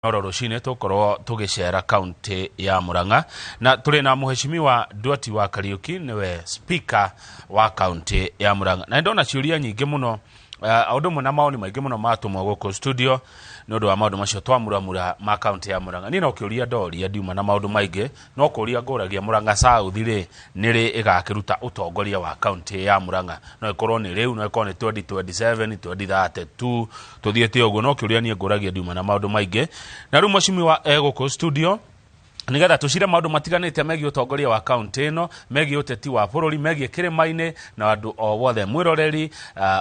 Oro rũcinĩ tũkorwo tũgĩcera kaunti ya Murang'a na tũrĩ na mũheshimiwa Nduati wa Kariuki, nĩwe speaker wa kaunti ya Murang'a, na ndona ciũria nyingĩ mũno, ũndũ ũmwe na maoni maingĩ mũno matũmwo gũkũ studio nĩ ũndũ wa maũndũ macio twamuramura ma kaunti ya Murang'a. Niĩ no kĩũria ndoria, ndiuma na maũndũ maingĩ, no kũria ngũragia Murang'a South rĩ, nĩrĩ ĩgakĩruta ũtongoria wa kaunti ya Murang'a? No ĩkorwo nĩ rĩu, no ĩkorwo nĩ 2027, 2032, tũthiĩte ũguo. No kĩũria niĩ ngũragia, ndiuma na maũndũ maingĩ. Na rĩu mũcimiwa e gũkũ studio nigetha tũcire maũndũ matiganĩte megiĩ ũtongoria wa kaunti ĩno, megiĩ ũteti wa bũrũri, megiĩ kĩrĩma-inĩ na andũ o wothe. Mwĩroreri,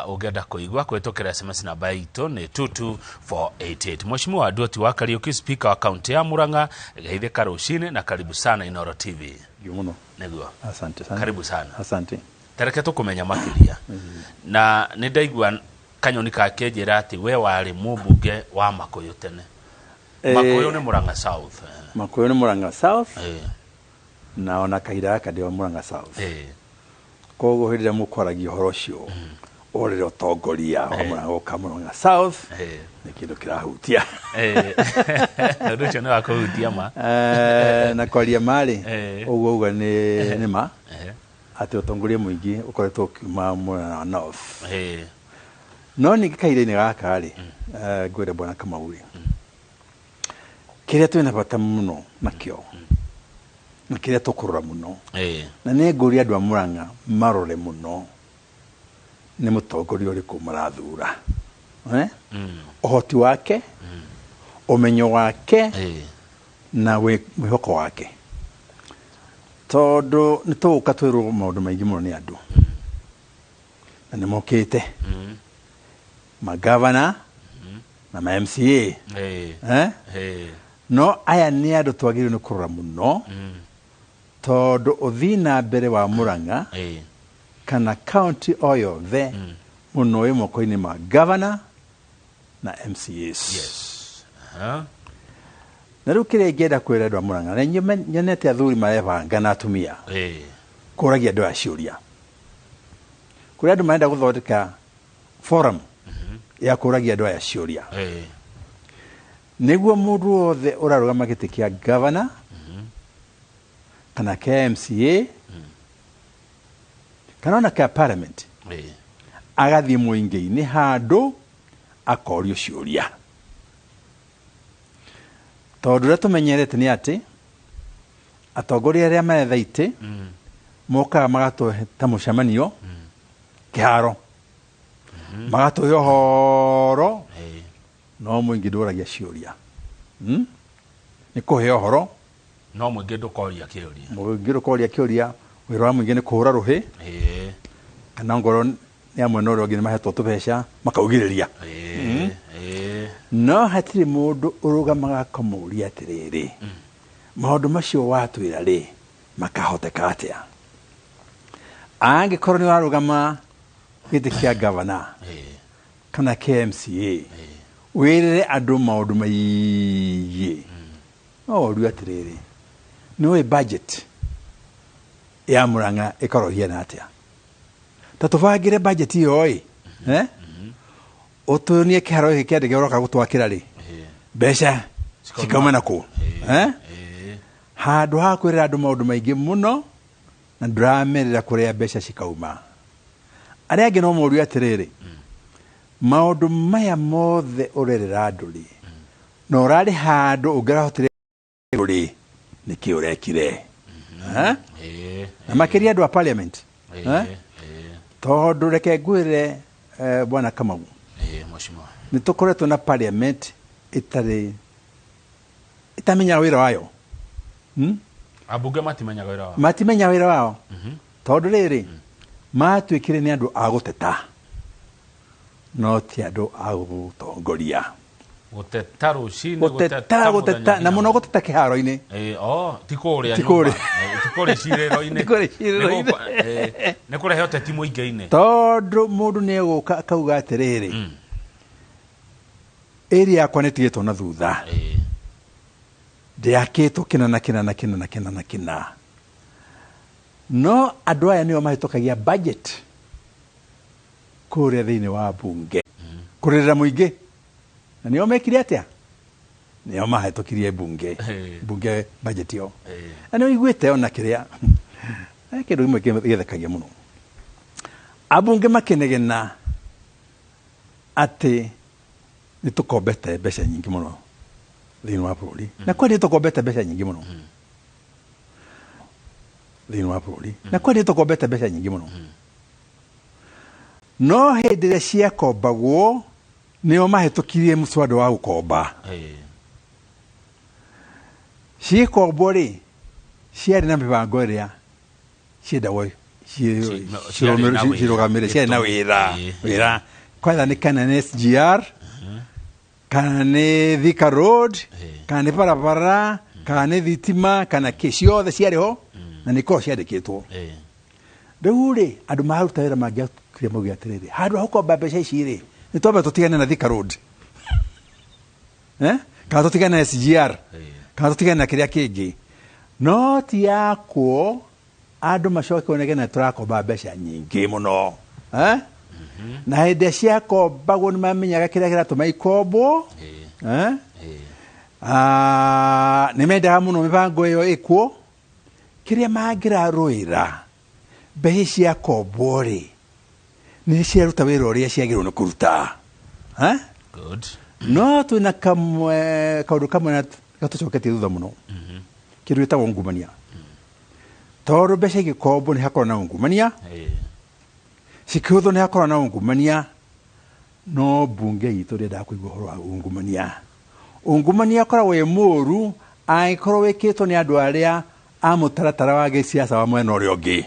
ũngĩenda kũigua kũhĩtũkĩra SMS, namba itũ nĩ 22488. Mheshimiwa Nduati wa Kariuki, speaker wa kaunti ya Murang'a, geithĩka rũcinĩ na karibu sana Inooro TV. Ndio mũno. Nĩguo. Asante sana. Karibu sana. Asante. Tareke tũkũmenya makĩria, na nĩ ndaigua kanyoni kakĩnjĩra atĩ we warĩ mũmbunge wa Makũyũ tene. Makũyũ nĩ Murang'a South. Makũyũ nĩ Murang'a South, na ona kahinda gaka ndĩ wa Murang'a South. Koguo hĩndĩ ĩrĩa mũkwaragia ũhoro ũcio, ũrĩre ũtongoria wa Murang'a gũka Murang'a South, nĩ kĩndũ kĩrahutia. Ũndũ ũcio nĩ wa kũhutia ma. Na kwaria marĩ, ũguo uga nĩ ma atĩ ũtongoria mũingĩ ũkoretwo ũkiuma mwena wa North. No ningĩ kahinda-inĩ gaka rĩ, ngwĩre bwana Kamau rĩ, kĩrĩa twĩna bata mũno nakĩo na kĩrĩa tũkũrora mũno, na nĩ ngũria andũ a Murang'a marore mũno, nĩ mũtongoria ũrĩkũ marathura, eh? Ũhoti wake, ũmenyo wake, na mwĩhoko wake, tondũ nĩ tũgũka twĩrwo maũndũ maingĩ mũno nĩ andũ, na nĩ mokĩte magavana na ma MCA, eh? No aya nĩ andũ twagĩrĩirwo nĩ kũrora mũno, tondũ ũthii na mbere wa Murang'a kana county o yothe mũno wĩ moko-inĩ ma governor na MCAs. Na rĩu kĩrĩa ingĩenda kwĩra andũ a Murang'a, na nyonete athuri marebanga na atumia kũragia andũ aya ciũria, kũrĩ andũ marenda gũthondeka forum ya kũragia andũ aya ciũria, nĩguo mũndũ wothe ũrarũgama gĩtĩ kĩa governor kana kĩa MCA kana ona kĩa parliament agathiĩ mũingĩ-inĩ handũ akorio ciũria, tondũ ũrĩa tũmenyerete nĩ atĩ atongoria arĩa maretha itĩ mokaga magatũhe ta mũcemanio kĩharo, magatũhe ũhoro, no mũingĩ ndũragia ciũria. Nĩ kũhe ũhoro. No mũingĩ ndũkoria kĩũria. Mũingĩ ndũkoria kĩũria. Wĩra wa mũingĩ nĩ kũhũra rũhĩ, kana ngorwo nĩ amwe na ũrĩa ũngĩ nĩ mahetwo tũbeca makaugĩrĩria. No hatirĩ mũndũ ũrũgamaga akamũria atĩrĩrĩ, maũndũ macio watwĩra rĩ, makahoteka atĩa? Angĩkorwo nĩ ũrarũgama gĩtĩ kĩa gavana kana kĩa MCA, wĩrĩre andũ maũndũ maingĩ, no ũrio atĩrĩrĩ, nĩ ũĩ budget ya Murang'a ĩkorwo ĩhiana atĩa? Ta tũbangĩre budget ĩyo ĩ, eh? Ũtuonie kĩharo gĩkĩ kĩa ndege ũroka gũtwakĩra rĩ, mbeca cikauma na kũ, eh? Handũ ha kwĩrĩra andũ maũndũ maingĩ mũno na ndũramerĩra kũrĩa mbeca cikauma. Arĩa angĩ no morio atĩrĩrĩ, maũndũ maya mothe ũrerĩra andũ rĩ, na ũrarĩ handũ ũngĩrahotire rĩ, nĩkĩ ũrekire? Eh? Na makĩria andũ a parliament, eh? Tondũ reke ngwĩre, bwana Kamau, Mheshimiwa. Nĩ tũkoretwo na parliament ĩtarĩ ĩtamenyaga wĩra wayo? Ambunge matimenyaga wĩra wao. Matimenyaga wĩra wao, tondũ rĩrĩ, matuĩkire nĩ andũ a gũteta no ti andũ a gũtongoria. Gũteta rũcinĩ. Gũteta, gũteta na mũno gũteta kĩharo-inĩ. Oh, ti kũrĩa Ti nyũmba. kũrĩa. Ti kũrĩa cirĩro-inĩ. Ti kũrĩa cirĩro-inĩ. Nĩ kũrehe ũteti mũingĩ-inĩ. Tondũ mũndũ nĩ egũka akauga atĩrĩrĩ, area yakwa nĩ tigĩtwo na thutha, ndĩakĩtwo kĩna na kĩna na kĩna na kĩna na kĩna, no andũ aya nĩo mahĩtũkagia budget kũrĩa thĩinĩ wa bunge kũrĩrĩra mũingĩ, na nĩo mekire atĩa? Nĩo mahĩtũkirie bunge bunge budget ĩyo. Na nĩ ũiguĩte ona kĩrĩa kĩndũ kĩmwe gĩthekagia mũno, ambunge makĩnegena atĩ nĩ tũkombete mbeca nyingĩ mũno thĩinĩ wa bũrũri, na kweli nĩ tũkombete mbeca nyingĩ mũno thĩinĩ wa bũrũri, na kweli nĩ tũkombete mbeca nyingĩ mũno, no hĩndĩ ĩrĩa ciakombagwo nĩo mahĩtũkirie mũswada wa gũkomba. Cigĩkombwo rĩ, ciarĩ na mĩbango ĩrĩa ciendagwo Ciarĩ na wĩra. Cirũgamĩrĩre, ciarĩ na wĩra. Wĩra kwetha nĩ kana nĩ SGR, kana nĩ Thika Road, kana nĩ barabara, kana nĩ thitima, kana kĩ, ciothe ciarĩ ho na nĩ ikoragwo ciandĩkĩtwo. Rĩu rĩ, andũ maruta wĩra mangĩakire mauge atĩrĩrĩ, handũ ha gũkomba mbeca ici rĩ, nĩ twambe tũtigane na Thika Road, eh? Kana tũtigane na SGR, kana tũtigane na kĩrĩa kĩngĩ, no ti yakwo andũ macoke onegene tũrakomba mbeca nyingĩ mũno, eh? Na hĩndĩ ĩrĩa ciakombagwo nĩ mamenyaga kĩrĩa kĩratũma ikombwo, eh? Ah, nĩ mendaga mũno mĩbango ĩyo ĩkwo. Kĩrĩa mangĩrarũĩra, mbeca ciakombwo rĩ, nĩ ciaruta wĩra ũrĩa ciagĩrĩirwo nĩ kũruta, eh? Good. No twĩna kamwe kaũndũ kamwe na gatũcoketie thutha mũno, kĩndũ gĩtagwo ungumania, tondũ mbeca igĩkombwo nĩ hakorwo na ungumania, cikĩhũthwo nĩ hakorwo na ungumania, no mbunge itũ ndĩendaga kũigua ũhoro wa ungumania. Ungumania ũkoragwo wĩ mũũru angĩkorwo wĩkĩtwo nĩ andũ arĩa a mũtaratara wa gĩsiasa wa mwena ũrĩa ũngĩ.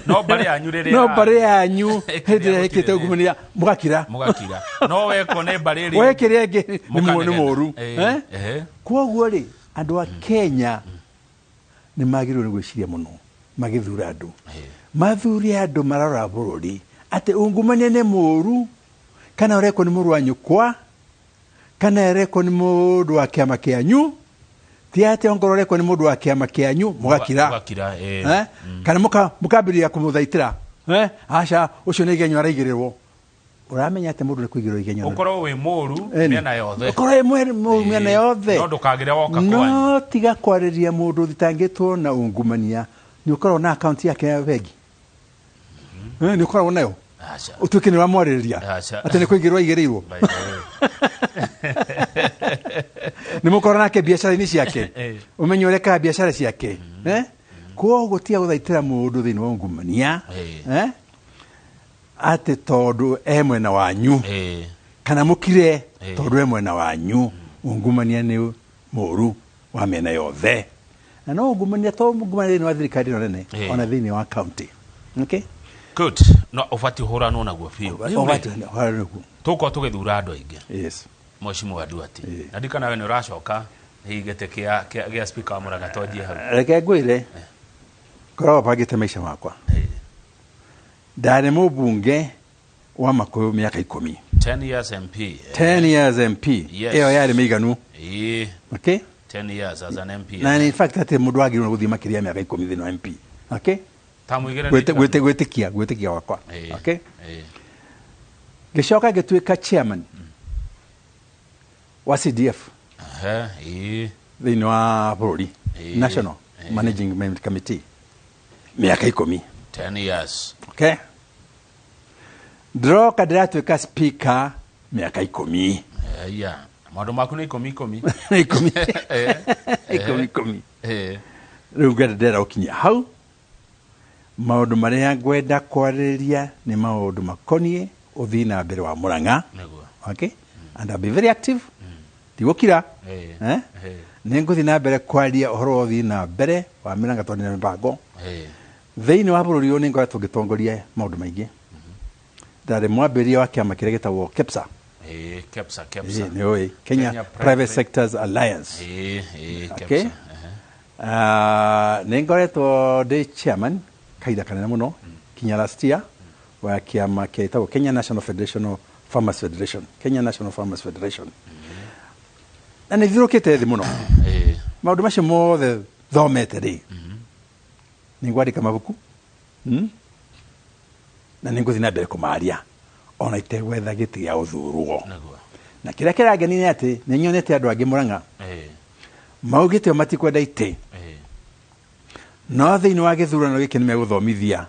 No mbarĩ yanyu rĩrĩa No mbarĩ yanyu ĩkĩrĩa hĩndĩ ĩrĩa ĩkĩte gũtirĩ ungumania mũgakira. Mũgakira, no wekwo nĩ mbarĩ ĩrĩa Wekĩrĩa ĩngĩ nĩ mũkanegena. mũũru. Eh? Koguo rĩ, andũ a Kenya nĩ magĩrĩirwo nĩ gwĩciria mũno magĩthura andũ, mathure andũ marora bũrũri, atĩ ungumania nĩ mũũru kana ũrekwo nĩ mũrũ wa nyũkwa, kana ũrekwo nĩ mũndũ wa kĩama kĩanyu. Ti atĩ ongorwo ũrekwo nĩ mũndũ wa kĩama kĩanyu mũgakira. Mũgakira. Eh? Kana mũkambĩrĩria kũmũthaitĩra, eh? Aca, ũcio nĩ igenyo araigĩrĩrwo. Ũramenya atĩ mũndũ nĩ kũigĩrĩrwo igenyo Ũkorwo wĩ mũru Ĩni. mĩena yothe. Ũkorwo wĩ mũru mĩena yothe. No ndũkagĩre woka kwanyu. No tiga kwarĩria mũndũ ũthitangĩtwo na ungumania. Nĩ ũkoragwo na akaunti yake ya bengi? Eh, nĩ ũkoragwo nayo? Aca. Ũtuĩke nĩ ũramwarĩrĩria Aca. atĩ nĩ kũigĩrwo aigĩrĩirwo? By the way. Nĩ mũkorwo nake biacara-inĩ ciake, ũmenye ũrĩa ekaga biacara ciake, eh? Koguo tiga gũthaitĩra mũndũ thĩinĩ wa ungumania, eh? Atĩ tondũ e mwena wanyu, kana mũkire tondũ e mwena wanyu. Ungumania nĩ mũru wa mĩena yothe, na no ungumania to ungumania thĩinĩ wa thirikari ĩno nene, ona thĩinĩ wa county, okay? Good. No ũbatiĩ ũhũranwo naguo biũ. Rĩu rĩ, Ũbatiĩ ũhũranwo naguo. Tũgũkorwo tũgĩthura andũ aingĩ. Mheshimiwa Duarte, na ndikana we nĩ ũracoka hihi gĩtĩ kĩa speaker wa Murang'a, twanjie hau. Reke ngwĩre, ngoragwo bangĩte maica makwa. Ndarĩ mũmbunge wa Makuyu mĩaka 10. 10 years MP. 10 years MP. Ĩyo yarĩ mĩiganu. Okay. 10 years as an MP. Na in fact atĩ mũndũ wagĩrĩirwo nĩ gũthiĩ makĩria ya mĩaka 10 thĩinĩ wa MP, okay? Ta mũigĩre Gwĩtĩkia gwakwa. Okay, ngĩcoka ngĩtuĩka chairman wa CDF thĩinĩ wa bũrũri, National Managing Committee, mĩaka 10. 10 years. Okay, ndĩroka ndĩratuĩka speaker mĩaka 10. Yeah. Maũndũ maku nĩ 10 10. 10 10 10. Rĩu ngwenda ndĩrenda gũkinyia hau. Maũndũ marĩa ngwenda kwarĩrĩria nĩ maũndũ makoniĩ ũthii na mbere wa Mũrang'a. Okay, and I'll be very active, ndigũkira. Eh? Nĩ ngũthiĩ na mbere kwaria ũhoro wa ũthii na mbere wa Mĩrang'a tondũ ndĩna mĩbango. Thĩinĩ wa bũrũri ũyũ nĩ ngoretwo ngĩtongoria maũndũ maingĩ. Ndarĩ mwambĩrĩria wa kĩama kĩrĩa gĩtagwo KEPSA. KEPSA, KEPSA. Nĩ ũĩ Kenya, Kenya Private Private Sectors Alliance. KEPSA. Okay. Ah, nĩ ngoretwo ndĩ chairman kahinda kanene mũno kinya last year wa kĩama kĩtagwo Kenya National Federation of Farmers Federation, Kenya National Farmers Federation, na nĩ thiũrũkĩte thĩ mũno. Maũndũ macio mothe thomete rĩ, nĩ ngwandĩka mabuku, Na nĩ ngũthiĩ na mbere kũmaria. Ona itegwetha gĩtĩ gĩa gũthurwo. Nĩguo. Na kĩrĩa kĩrangenia nĩ atĩ nĩ nyonete andũ angĩ Mũrang'a maugĩte o matikwenda itĩ, no thĩinĩ wa gĩthurano gĩkĩ nĩ megũthomithia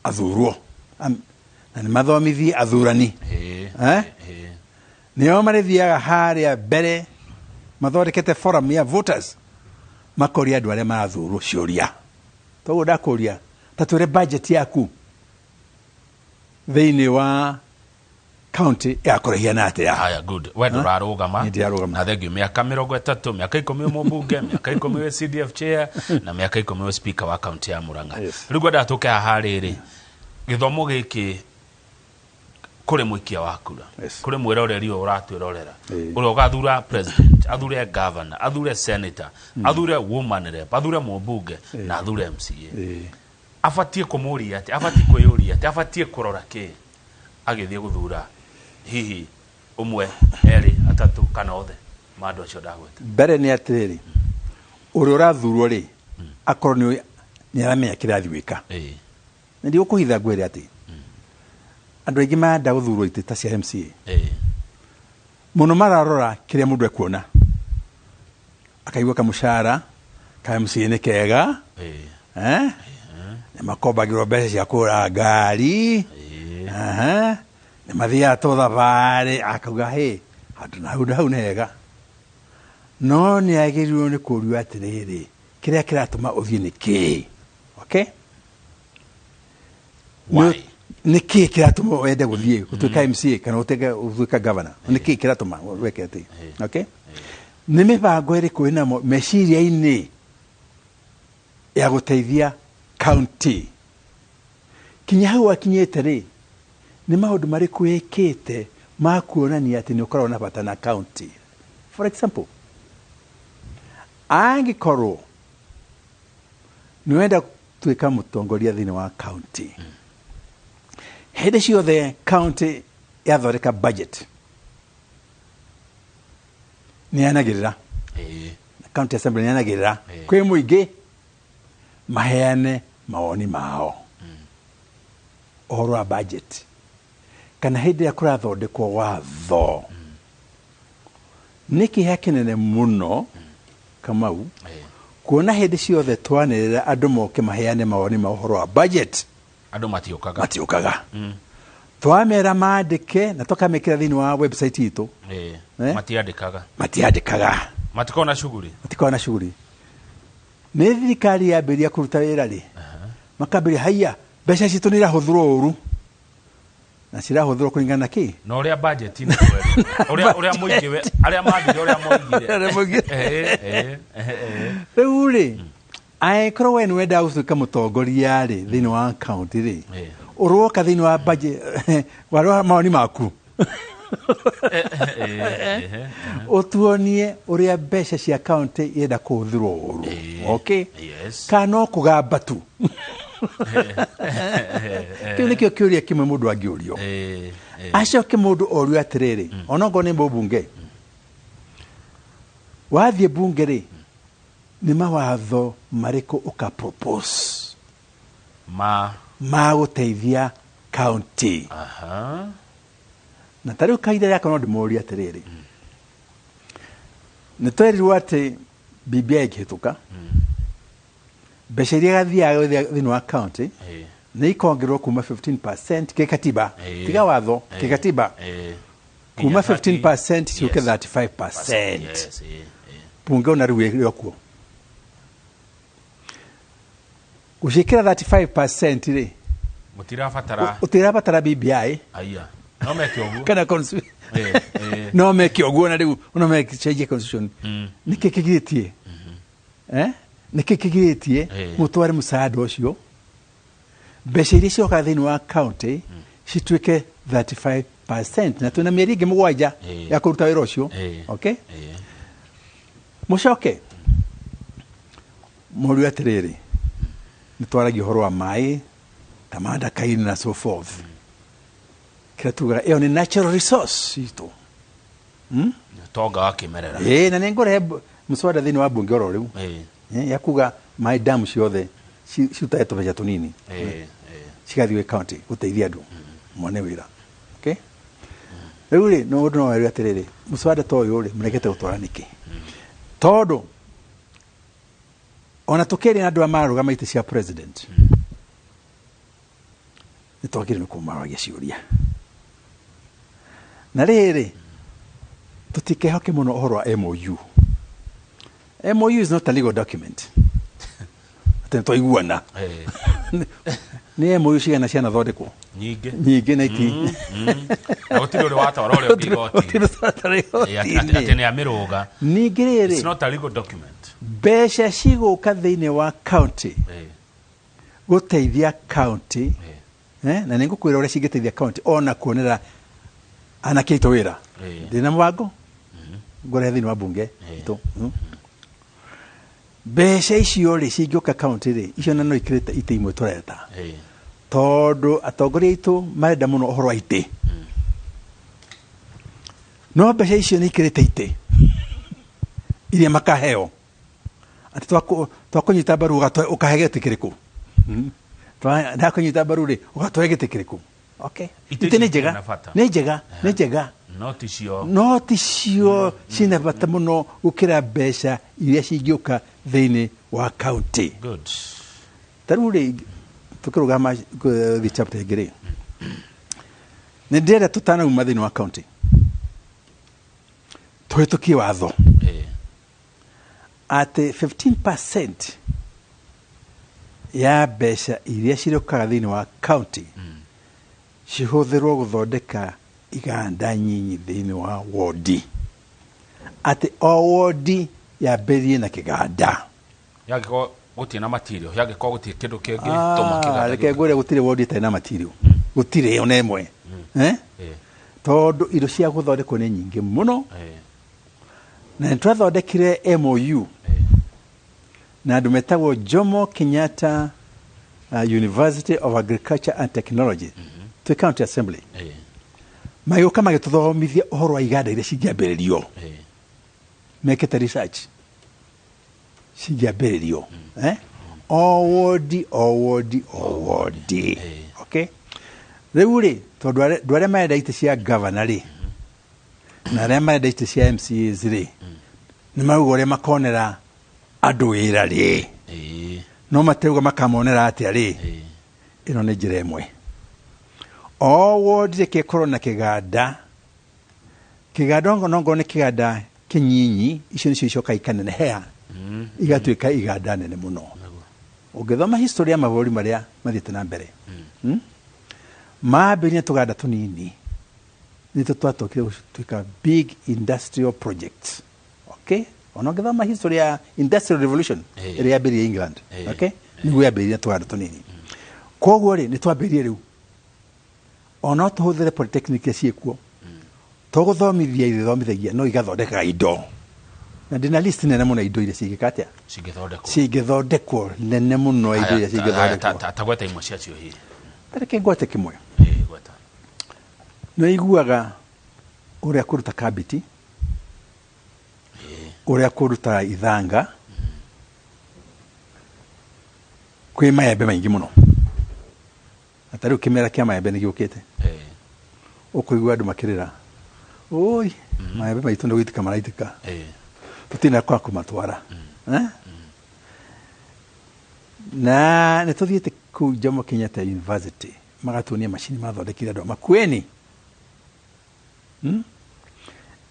athurwo na nĩ mathomithie athurani. Eh? Nĩo marĩthiaga harĩa mbere mathondekete forum ya voters, makoria andũ arĩa marathurwo ciũria. Toguo ndakũria, ta twĩre budget yaku thĩinĩ wa county ĩgakorwo ĩhiana atĩa? Haya, good. We ndũrarũgama. Niĩ ndirarũgama. Na thengio. Mĩaka 30, mĩaka 10 wĩ mũmbunge, mĩaka 10 wĩ CDF chair, na mĩaka 10 wĩ speaker wa kaunti ya Murang'a. Yes. Rĩu ngwendaga tũke haha rĩrĩ, gĩthomo gĩkĩ kũrĩ mũikia wa kura, kũrĩ mwĩroreri ũyũ ũratwĩrorera, ũrĩa ũgathura president, athure governor, athure senator, athure woman rep, athure mũmbunge na athure MCA, abatiĩ kũmũria atĩ, abatiĩ kwĩyũria atĩ, abatiĩ kũrora kĩ agĩthiĩ gũthura hihi ũmwe, erĩ, atatũ kana othe ma andũ acio ndagweta? Mbere nĩ atĩrĩrĩ, ũrĩa ũrathurwo rĩ, akorwo nĩ aramenya kĩrĩa athiĩ gwĩka. Na ndigũkũhitha ngwĩre atĩ andũ aingĩ marenda gũthurwo itĩ ta cia MCA, mũno mararora kĩrĩa mũndũ ekuona, akaigua kamũcara ka MCA nĩ kega, eh? Nĩ makombagĩrwo mbeca cia kũgũra ngari. Aha. Nĩ mathiaga tũthabarĩ, akauga hĩ, handũ na hau na hau nĩ hega. No nĩ agĩrĩirwo nĩ kũrio atĩrĩrĩ, kĩrĩa kĩratũma ũthiĩ nĩ kĩĩ? Okay? Why? Nĩ kĩĩ kĩratũma wende gũthiĩ gũtuĩka MCA kana gũtuĩka governor? Nĩ kĩĩ kĩratũma weke atĩ? Okay? Nĩ mĩbango ĩrĩkũ ĩnamo meciria-inĩ ya gũteithia county kinya hau akinyĩte rĩ? Nĩ maũndũ marĩkũ wĩkĩte ma kuonania atĩ nĩ ũkoragwo na bata na county? For example, angĩkorwo nĩ wenda gũtuĩka mũtongoria thĩinĩ wa county, hĩndĩ ciothe county yathondeka budget nĩ yanagĩrĩra, county assembly nĩ yanagĩrĩra kwĩ mũingĩ maheane mawoni mao ũhoro wa budget, kana hĩndĩ ĩrĩa kũrathondekwo watho. Nĩ kĩeha kĩnene mũno, Kamau, kuona hĩndĩ ciothe twanĩrĩra andũ moke maheane mawoni ma ũhoro wa budget, andũ matiũkaga. Matiũkaga. Twamera mandĩke na tũkamĩkĩra thĩinĩ wa website itũ. Eh? Matiandĩkaga. Matiandĩkaga. Matikoragwo na shughuli. Matikoragwo na shughuli. Nĩ thirikari yambĩrĩria kũruta wĩra rĩ, makambĩrĩria, haiya, mbeca citũ nĩ irahũthĩrwo ũru na cirahũthĩrwo kũringana na kĩ? Na ũrĩa budget nĩ kweri ũrĩa mũingĩ arĩa mathire ũrĩa moigire. Arĩa moigire. Eh. Rĩu rĩ, angĩkorwo we nĩ wendaga gũtuĩka mũtongoria rĩ thĩinĩ wa kaunti rĩ, ũroka thĩinĩ wa budget warora mawoni maku, ũtuonie ũrĩa mbeca cia kaunti irenda kũhũthĩrwo ũru. Okay? Yes. Kana no kũgamba tu? Kĩu nĩkĩo kĩũria kĩmwe mũndũ angĩũrio. Acoke mũndũ orio atĩrĩrĩ, onokorwo nĩ mũmbunge, wathiĩ bunge rĩ, nĩ mawatho marĩkũ ũka propose ma ma gũteithia county? Na ta rĩu kahinda gaka no ndĩmũrie atĩrĩrĩ, nĩ twerirwo atĩ BBI ĩngĩhĩtũka, mbeca iria gathiaga thĩinĩ wa county nĩ ikongererwo kuma 15% kĩkatiba, tiga watho, kĩkatiba, kuma Nginya 30. 15% ciũke 35%. Yes, eh. Bunge ona rĩu ĩrĩ okuo gũciĩkĩra 35% rĩ, Mũtirabatara. Ũtirabatara BBI. Aya, no meke ũguo. Kana Eh. no meke ũguo, na rĩu no mecenjie constitution. Nĩkĩ kĩgirĩtie, eh? Nĩkĩ kĩgirĩtie mũtware mũsaada ũcio, mbeca iria ciokaga thĩinĩ wa county cituĩke 35%, na twĩna mĩeri ĩngĩ 7 ya kũruta wĩra ũcio? Okay? Mũcoke mũriũ atĩrĩrĩ, nĩ twaragia ũhoro wa maĩ ta mandakaini na so forth, kĩrĩa tugaga ĩyo nĩ natural resource itũ. Tonga wa kĩmerera. Ĩĩ, na nĩ ngũrehe mũswada thĩinĩ wa bunge oro rĩu, ya kuga maĩ damu ciothe cirutage tũbeca tũnini, cigathiĩ gwĩ county gũteithia andũ mone wĩra. Okay? Rĩu rĩ, no ũndũ no werwo atĩrĩrĩ, mũswada ta ũyũ rĩ, mũregete gũtwara nĩkĩ? Tondũ ona tũkĩaria na andũ arĩa mararũgama itĩ cia president, nĩ twagĩrĩirwo nĩ kũmaroria ciũria. Na rĩrĩ, tũtikehoke mũno ũhoro wa MOU. MOU is not a legal document. Atĩ nĩ twaiguana. Nĩ MOU cigana cianathondekwo? Nyingĩ. Nyingĩ na iti. Na gũtirĩ ũrĩ watwara ũrĩa ũngĩ igoti. Gũtirĩ watwara Atĩ igoti-inĩ. nĩ amĩrũga. Ningĩ rĩrĩ, It's not a legal document. Mbeca cigũka thĩinĩ wa county gũteithia county, na nĩ ngũkwĩra ũrĩa cingĩteithia county ona kuonera anake aitũ wĩra. Ndĩna mũbango ngũrehe thĩinĩ wa bunge itũ. Mbeca icio rĩ, cingĩũka county rĩ, icio na no ikĩrĩte itĩ imwe tũreta, tondũ atongoria aitũ marenda mũno ũhoro wa itĩ, no mbeca icio nĩ ikĩrĩte itĩ iria makaheo. Atĩ twakũnyita mbaru ũkahe gĩtĩ kĩrĩkũ? Ndakũnyita mbaru rĩ, ũgatũhe gĩtĩ kĩrĩkũ? Okay. Itĩ Itĩ nĩ icio njega, itirĩ na bata. Nĩ njega, nĩ njega. No ti cio. No ti cio cina bata mũno gũkĩra mbeca iria cingĩũka thĩinĩ wa county. Good. Ta rĩu rĩ, tũkĩrũgama gũthiĩ chapter ĩngĩ rĩ, nĩ ndĩrenda tũtanauma thĩinĩ wa county tũhĩtũkie watho atĩ 15% ya mbeca iria cirũkaga thĩinĩ wa county cihũthĩrwo gũthondeka iganda nyinyi thĩinĩ wa wodi, atĩ o wodi yambĩrĩrie na kĩganda. Yangĩkorwo gũtirĩ na material, yangĩkorwo gũtirĩ kĩndũ kĩngĩtũma Ah, kĩganda reke gĩũke. ngwĩre, gũtirĩ wodi ĩtarĩ na material, gũtirĩ ona ĩmwe. Eh? Tondũ indo cia gũthondekwo nĩ nyingĩ mũno. Na nĩ twathondekire MOU na andũ metagwo Jomo Kenyatta University of Agriculture and Technology twĩ county assembly, magĩũka magĩtũthomithia ũhoro wa iganda iria cingĩambĩrĩrio, mekĩte research cingĩambĩrĩrio, eh? O wodi, o wodi, o wodi. Okay, rĩu rĩ, tondũ andũ arĩa marenda itĩ cia governor rĩ, na arĩa marenda itĩ cia MCAs rĩ, nĩ marauga ũrĩa makonera andũ wĩra rĩ, no matirauga makamonera atĩa rĩ. Ĩno nĩ njĩra ĩmwe. O wodi reke ĩkorwo na kĩganda. Kĩganda ongo nĩ kĩganda kĩnyinyi, icio nĩcio icokaga ikanenehea igatuĩka iganda nene mũno. Ũngĩthoma history ya mabũrũri marĩa mathiĩte na mbere, Mambĩrĩria na tũganda tũnini, nĩtũ twatokire gũtuĩka big industrial projects. Okay, ona ũngĩthoma history ya industrial revolution ĩrĩa yambĩrĩirie England, okay, nĩguo yambĩrĩirie na tũganda tũnini. Koguo rĩ, nĩ twambĩrĩrie rĩu, ona no tũhũthĩre polytechnic iria ciĩkuo to gũthomithia ithithomithagia, no igathondekaga indo, na ndĩna list nene mũno ya indo iria cingĩka atĩa, Cingĩthondekwo. Cingĩthondekwo, nene mũno ya indo iria Haya, ta- cingĩthondekwo. Ta gweta imwe ciacio hihi. Tareke ngwate kĩmwe. Gweta. Nĩ iguaga ũrĩa kũruta kabiti, ũrĩa kũruta ithanga, kwĩ maembe maingĩ mũno, na ta rĩu kĩmera kĩa maembe nĩ gĩũkĩte. Ũkũigua andũ makĩrĩra, ũi, maembe maitũ nĩ gũitĩka maraitĩka, tũtirĩ kwa kũmatwara. Eh? Na nĩ tũthiĩte kũu Jomo Kenyatta University, magatuonia macini mathondekire andũ a Makueni,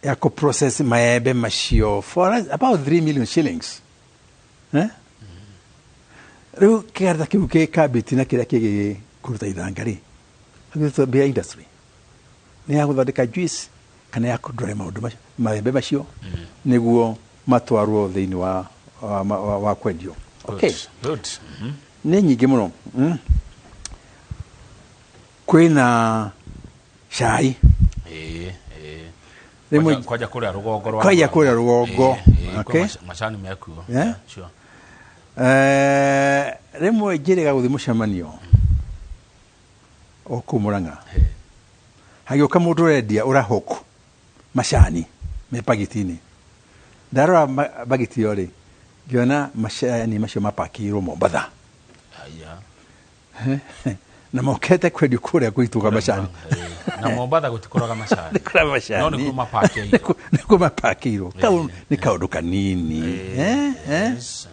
Ya kũ process maembe macio for about 3 million shillings, eh? Rĩu kĩganda kĩu kĩ kabiti na kĩrĩa kĩngĩ kũruta ithanga rĩ, bia industry nĩ ya gũthondeka juice kana ya kũndore maũndũ macio, maembe macio nĩguo matwarwo thĩinĩ wa kwendio. Okay. Good. Good. Nĩ nyingĩ mũno. Kwĩna cai. Ĩĩ, ĩĩ. Rĩmwe- Kwanja kũrĩa rũgongo rwa Kwanja Mũrang'a. kũrĩa rũgongo. Ĩĩ, ĩĩ, Okay. kwĩ macani mekuo. Yeah. Sure. Rĩmwe njĩrĩga gũthiĩ mũcemanio o kũu Mũrang'a, hagĩũka mũndũ ũrendia ũrahũk macani me bagiti-inĩ. Ndarora bagiti ĩyo rĩ, ngĩona macani macio mapakĩirwo Mombatha. Haya. Na mokete kwendio kũrĩa gwitũ kwa macani. Na Mombatha gũtikũraga macani. Nĩ macani. No nĩkuo mapakĩirwo. Nĩkuo mapakĩirwo. Kau nĩ kaũndũ kanini. Eh, eh. Yes.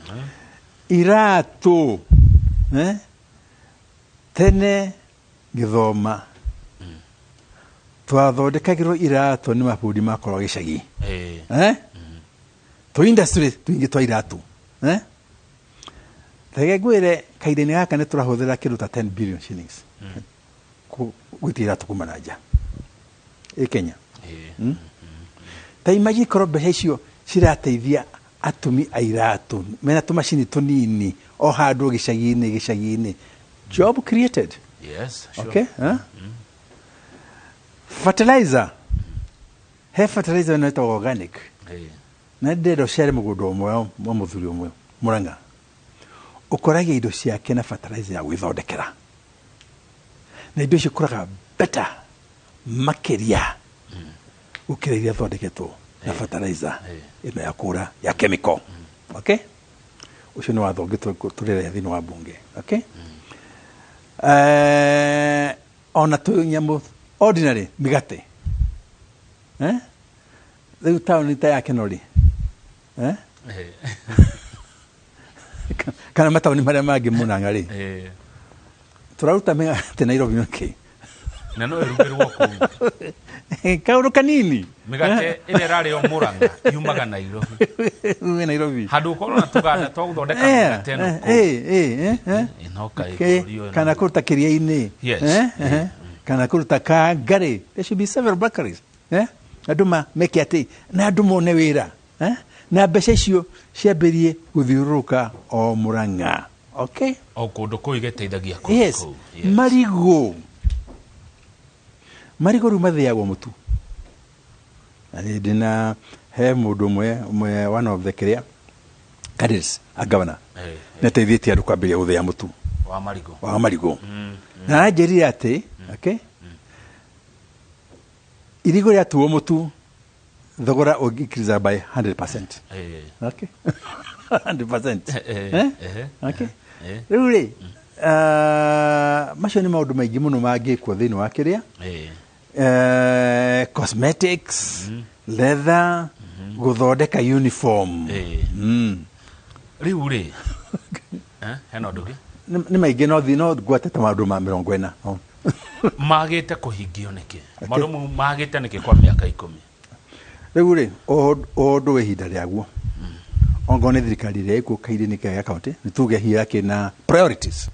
Iratũ, eh? Tene ngĩthoma twathondekagĩrwo iratũ nĩ mabundi makorwo gĩcagi. Eh? Tũ industry tũingĩ twa iratũ, eh? Reke ngwĩre, kahinda-inĩ gaka nĩ tũrahũthĩra kĩndũ ta 10 billion shillings gwĩtia iratũ kuma na nja ĩ Kenya. Ta imagine korwo mbeca icio cirateithia atumi a iratũ mena tũmacini tũnini o handũ gĩcagi-inĩ, gĩcagi-inĩ, job created. Yes, sure. Okay, huh? Fertilizer, he fertilizer ĩno ĩtagwo organic. Na ndĩrenda ũcere mũgũnda ũmwe wa mũthuri ũmwe Mũrang'a ũkoragia indo ciake na fertilizer ya gwĩthondekera, na indo icio ikũraga better makĩria gũkĩra iria thondeketwo na fertilizer ĩno ya kũra ya chemical. Okay, ũcio nĩ watho ũngĩ tũrĩrehe thĩinĩ wa bunge. Okay, ona tũnyamũ ordinary mĩgate, eh? Rĩu taũni ta ya Kenori, eh? Kana mataũni marĩa mangĩ Mũrang'a rĩ, tũraruta mĩgate Nairobi nĩkĩ? Na no ĩrugĩrwo kũu. Kaũndũ kanini. Mĩgate ĩrĩa ĩrarĩo Mũrang'a yumaga Nairobi. Ume Nairobi. Handũ ũkorwo na tũganda twa gũthondeka mĩgate ĩno kũu. Ĩno kaĩ bũrũri ũyũ. Kana kũruta kĩrĩa-inĩ. Kana kũruta Kangari. There should be several bakeries, eh? Andũ meke atĩ na andũ mone wĩra, eh? Na mbeca icio ciambĩrie gũthiũrũrũka o Mũrang'a. Okay. O kũndũ kũu igĩteithagia kũndũ kũu. Yes. Marigũ, marigũ rĩu mathĩagwo mũtu, na nĩ ndĩna he mũndũ ũmwe, one of the kĩrĩa candidates a governor, nĩ ateithĩtie andũ kwambĩrĩria gũthĩa mũtu wa marigũ. Wa marigũ. Na aranjĩrire atĩ, okay, irigũ rĩatuo mũtu, thogora ũngĩ by 100%. Okay, 100%. Eh? Okay. Rĩu rĩ, macio nĩ maũndũ maingĩ mũno mangĩkwo thĩinĩ wa kĩrĩa, cosmetics, leather, gũthondeka uniform. Rĩu rĩ, hena ũndũ ũngĩ? Nĩ maingĩ, no thi no ngwate ta maũndũ ma 40. Oh. Magĩte kũhingio nĩkĩ? Maũndũ mau magĩte nĩkĩ kwa mĩaka 10? Rĩu rĩ, o ũndũ wĩ ihinda rĩaguo. Ongorwo nĩ thirikari ĩrĩa ĩkuo kahinda-inĩ kaya county, nĩ tuge hierarchy na priorities.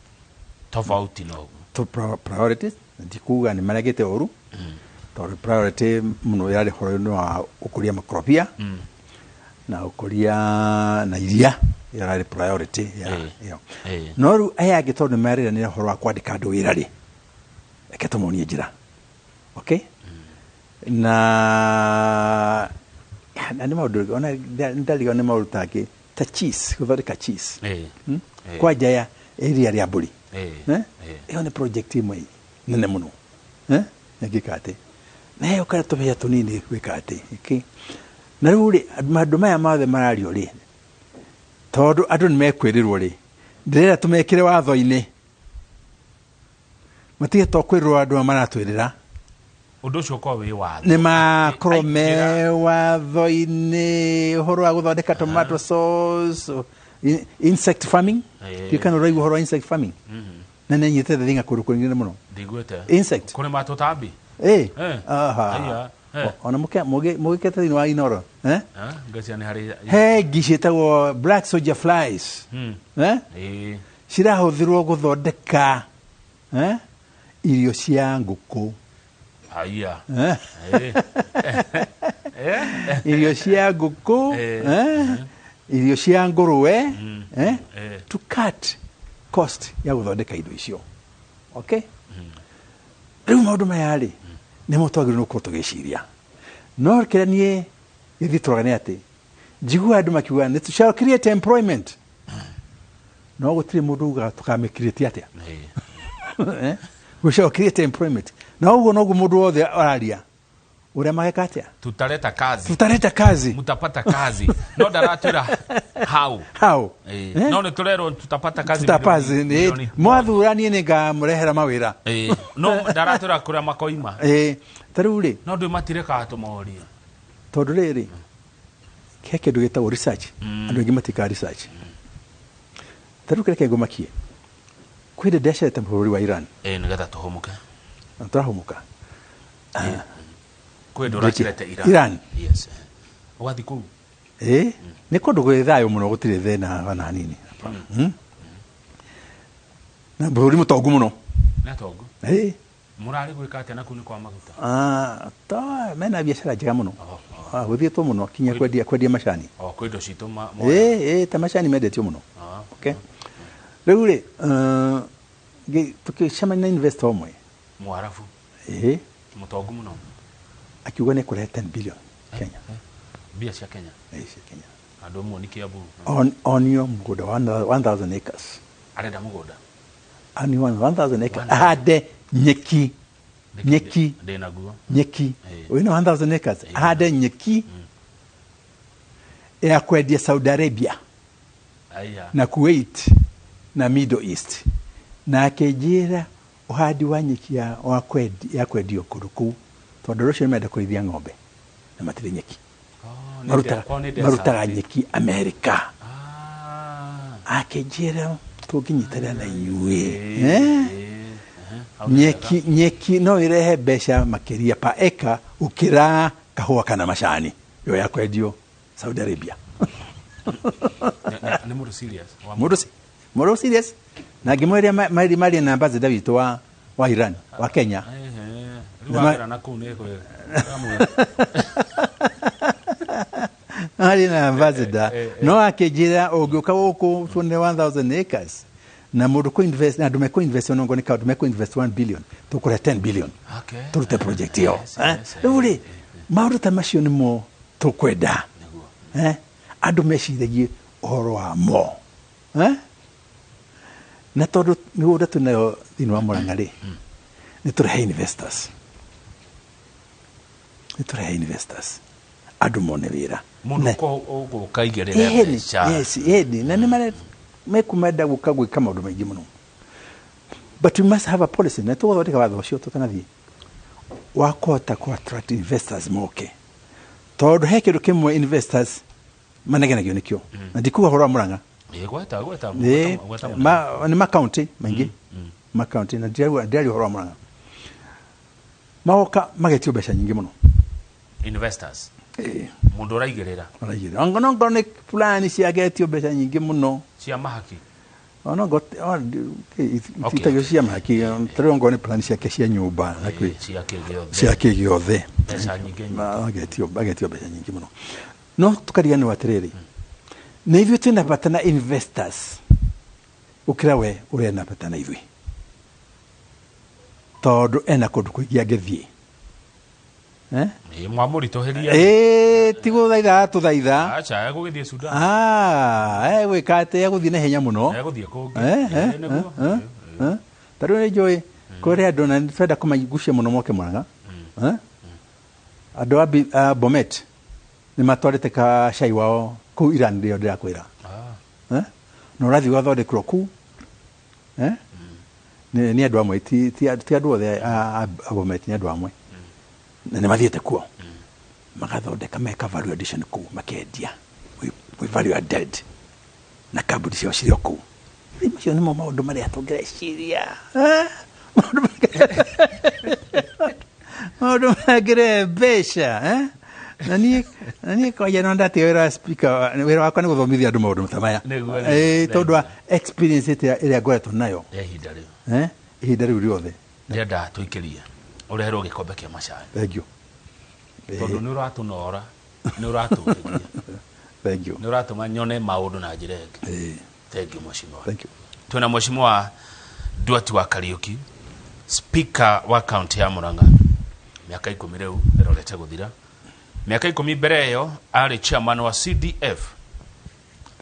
Tofauti na ũguo. To priorities, ndikuga nĩ maregete ũru, tondũ priority mũno yarĩ ũhoro-inĩ wa ũkũria makorobia na ũkũria na iria, ĩyo yarĩ priority ya ĩyo. No rĩu aya angĩ, tondũ nĩ marĩranĩra ũhoro wa kwandĩka andũ wĩra rĩ, reke tũmonie njĩra. Okay, na nĩ maũndũ ona ndarigwo nĩ maũndũ tangĩ ta cheese, gũthondeka cheese. Kwanja ya iria rĩa mbũri. Eh? Ĩyo nĩ project ĩmwe nene mũno, eh? Ĩngĩka atĩ na ĩyo kana tũbeca tũnini gwĩka atĩ. Okay. Na rĩu rĩ, maũndũ maya mothe marario rĩ, tondũ andũ nĩ mekwĩrĩrwo rĩ, ndĩrenda tũmekĩre watho-inĩ, matige to kwĩrĩrwo andũ aya maratwĩrĩra. Ũndũ ũcio ũkorwo wĩ watho. Nĩ makorwo me Aingĩra. watho-inĩ, ũhoro wa gũthondeka tomato sauce, insect farming. Ndiũĩ kana ũraigua ũhoro wa insect farming, na nĩ nyitĩte thinga kũndũ kũingĩ mũno. Ndiguĩte. Insect. Kũrĩma tũtambi. Ĩ. Aha. Aya. Ona mũgĩkĩte thĩinĩ wa Inoro, eh? Ngacia nĩ harĩ He ngi ciĩtagwo black soldier flies, eh? Cirahũthĩrwo gũthondeka, eh, irio cia ngũkũ. Haya. Eh? Irio cia ngũkũ, eh? Irio cia ngũrũwe, eh? To cut cost ya gũthondeka indo icio. Okay, rĩu maũndũ maya rĩ, nĩmo twagĩrĩirwo gũkorwo tũgĩciria. No kĩrĩa niĩ gĩthitũraga nĩ atĩ njiguaga andũ makiuga nĩ shall create employment, no gũtirĩ mũndũ ugaga tũkamĩcreate atĩa. Eh? We shall create employment, na ũguo noguo mũndũ wothe araria. Ũrĩa mageka atĩa? Tutaleta kazi. Tutareta kazi. Mutapata kazi, no ndaratwĩra how. How? Eh, no nĩ tũrerwo tutapata kazi. Tutapazi. Milioni. Mwathura niĩ nĩ ngamũrehera mawĩra. Eh, no ndaratwĩra kũrĩa makoima. Ta rĩu rĩ, no ndũ matirekaga tũmorie. Tondũ rĩrĩ, he kĩndũ gĩtagwo research. Andũ aingĩ matikaga research. Ta rĩu kĩrĩa kĩngũmakie, kwĩ hĩndĩ ndacerete bũrũri wa Iran. Eh, nĩgetha tũhũmũke. Na tũrahũmũka. Kwĩ ndũ ũracerete Iran? Iran. Yes, ũgathiĩ kũu? Ĩ, nĩ kũndũ gwĩ thayũ mũno, gũtirĩ thĩna ona hanini. Na bũrũri mũtongu mũno. Nĩ atongu. Ĩ. Mũrarĩ gwĩka atĩa na kũu nĩ kwa maguta? Ah, ta mena biacara njega mũno. Oh. Ah, gũthiĩtwo mũno kinya kwendia macani. O kwĩ indo citũ Ĩ, ta macani mendetio mũno. Ah. Okay, rĩu rĩ, tũkĩcemania na investor ũmwe. Mwarabu? Ĩ. Mũtongu mũno. Akiuga nĩ kũrehe 10 billion Kenya. Mbia cia Kenya? Ĩ, cia Kenya. Andũ amwe nĩ Kiambu. Onio mũgũnda wa 1000 acres. Arenda mũgũnda? Onio 1000 acres ahande nyeki. Nyeki. Ndĩ naguo. Nyeki. Ĩ. Wĩna 1000 acres, ahande nyeki ya kwendia Saudi Arabia Aya. na Kuwait na Middle East, na akĩnjĩra ũhandi wa nyeki ya kwendio kũndũ kũu, tondũ rũcio nĩmenda kũrĩithia ng'ombe na matirĩ nyeki. Oh, nĩ kwao nĩ Marutaga desert. nyeki Amerika. Ah. Akĩnjĩra tũngĩnyitanĩra na inyuĩ, Ĩ, eh? ĩ, ehe, hau nĩ Nyeki no ĩrehe mbeca makĩria pa eka gũkĩra kahũa kana macani yo ya kwendio Saudi Arabia. Wega. Nĩ mũndũ serious. Mũndũ serious, na ngĩmwĩria marie na ambassador witũ wa Iran, wa Kenya. Ehe, rĩu wagera na kũu nĩ kwega. Arĩ na ambassador, no akĩnjĩra ũngĩũka gũkũ tuone 1000 acres na mũndũ kũ invest na andũ mekũ invest, onongo nĩ kaũndũ mekũ invest 1 billion, tũkũrehe 10 billion tũrute project ĩyo. Eh, rĩu rĩ, maũndũ ta macio nĩmo tũkwenda. Nĩguo. Eh, andũ meciragie ũhoro wa mo. Eh? Na tondũ mĩgũnda twĩnayo thĩinĩ wa Murang'a rĩ, nĩ tũrehe investors, nĩ tũrehe investors, andũ mone wĩra. Mũndũ ũgũka aigĩrĩre mbeca. Yes, ĩni, na nĩ mekumenda gũka gwĩka maũndũ maingĩ mũno, but we must have a policy, na tũgũthondeka watho ũcio tũtanathiĩ wa kũhota kũ attract investors moke, tondũ he kĩndũ kĩmwe investors manegenagio nĩkĩo, na ndikuga ũhoro wa Murang'a. Ĩ, gweta gweta. Gweta mũno. Nĩ makaunti maingĩ, makaunti, na ndiraria ũhoro wa Murang'a, magoka magetio mbeca nyingĩ mũno. Investors, mũndũ ũraigĩrĩra. Maraigĩrĩra. Ongo nĩ fulani ciagetio mbeca nyingĩ mũno. Cia mahaki. Onongo itagio cia mahaki, tarĩu ongorwo nĩ plan ciake cia nyũmba na Cia kĩ gĩothe. Cia kĩ gĩothe. Mbeca nyingĩ nyingĩ. Agetio mbeca nyingĩ mũno, no tũkariganĩrwo atĩrĩrĩ, nĩ ithuĩ twĩna bata na investors gũkĩra we ũrĩa ena bata na ithuĩ, tondũ ena kũndũ kũingĩ angĩthiĩ. Eh? Ĩ, mwamũritũhĩria. Ĩ, ti gũthaitha atũthaitha. Aca, egũgĩthiĩ Sudan. Ah, egwĩka atĩ egũthiĩ na ihenya mũno. Egũthiĩ kũngĩ. Eh, eh, Ĩ, nĩguo. eh, eh. Ta rĩu nĩ njũĩ kũrĩ andũ na nĩ twenda kũmagucia mũno moke Murang'a. Eh? Andũ a Bomet nĩ matwarĩte ka cai wao kũu Iran rĩo ndĩrakwĩra. Ah. Eh? Na ũrathiĩ ũgathondekerwo kũu. Eh? Nĩ andũ amwe, ti andũ othe a Bomet, nĩ andũ amwe. Na nĩ mathiĩte kuo. Magathondeka, meka value addition kũu, makendia. We value added. Na kambuni ciao cirĩ o kũu. Rĩu macio nĩmo maũndũ marĩa tũngĩreciria. Eh? Maũndũ mangĩrehe mbeca. Eh? Na niĩ kwanja no ndatiga wĩra wa speaker, wĩra wakwa nĩ gũthomithia andũ maũndũ ta maya. Nĩguo, Eh, tondũ wa experience ĩrĩa ngoretwo nayo. Ya ihinda rĩu. Eh? Ihinda rĩu rĩothe. Ndĩrenda tũikĩrie ũreherwo gĩkombe kĩa macani. Thank you. Tondũ nĩ ũratũnora, nĩ ũratũhĩria. Thank you. Nĩ ũratũma nyone maũndũ na njĩra ĩngĩ. Thank you, mheshimiwa. Thank you. Twĩna mheshimiwa Duarte wa Kariuki, speaker wa kaunti ya Murang'a, mĩaka 10 rĩu ĩrorete gũthira. Mĩaka 10 mbere ĩyo arĩ chairman wa CDF,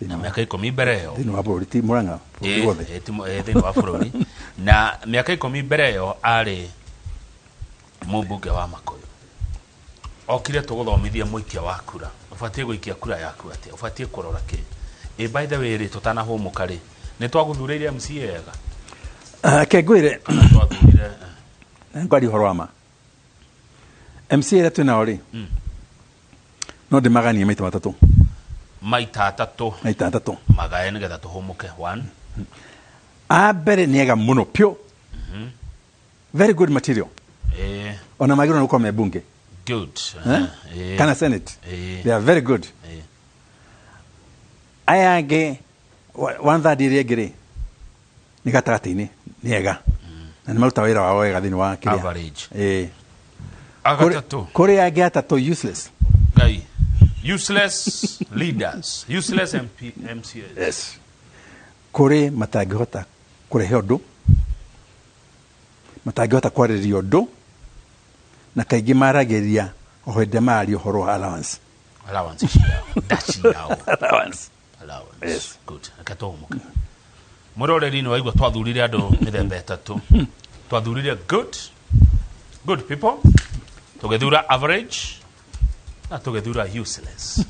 na mĩaka 10 mbere ĩyo Thĩinĩ wa bũrũri, ti Murang'a, bũrũri wothe. Thĩinĩ wa bũrũri, na mĩaka 10 mbere ĩyo arĩ mũmbunge wa Makuyu. Okire tũgũthomithie mũikia wa kura ũbatiĩ gũikia kura yaku atĩa, ũbatiĩ kũrora kĩ. Ĩ by the way rĩ, tũtanahũmũka rĩ, nĩ twagũthurĩire MCA ega? Reke ngwĩre. Kana twathurire Ngwaria ũhoro wa ma, MCA ĩrĩa twĩ nao rĩ, no ndĩmaganie maita matatũ. Maita atatũ. Maita atatũ. Magae nĩgetha tũhũmũke. One. A mbere nĩ ega mũno piũ, very good material, ona magĩrĩirwo nĩ gũkorwo me bunge. Good. Eh? Kana senate. They are very good. Aya angĩ, one third ĩrĩa ĩngĩ rĩ, nĩ gatagatĩ-inĩ, nĩ ega na nĩ maruta wĩra wao wega thĩinĩ wa kĩrĩa. Average. Agatatũ. Kũrĩ angĩ atatũ useless. Ngai, useless leaders, useless MP, MCAs. Yes, kũrĩ matangĩhota kũrehe ũndũ, matangĩhota kwarĩrĩria ũndũ, na kaingĩ maragĩria o hĩndĩ mararia ũhoro wa allowance. Allowance ciao, nda ciao. Allowance. Allowance. Yes. Good, reke tũhũmũke. Mwĩroreri, nĩ waigua twathurire andũ mĩthemba ĩtatũ. Twathurire good people, tũgĩthura average, na tũgĩthura useless.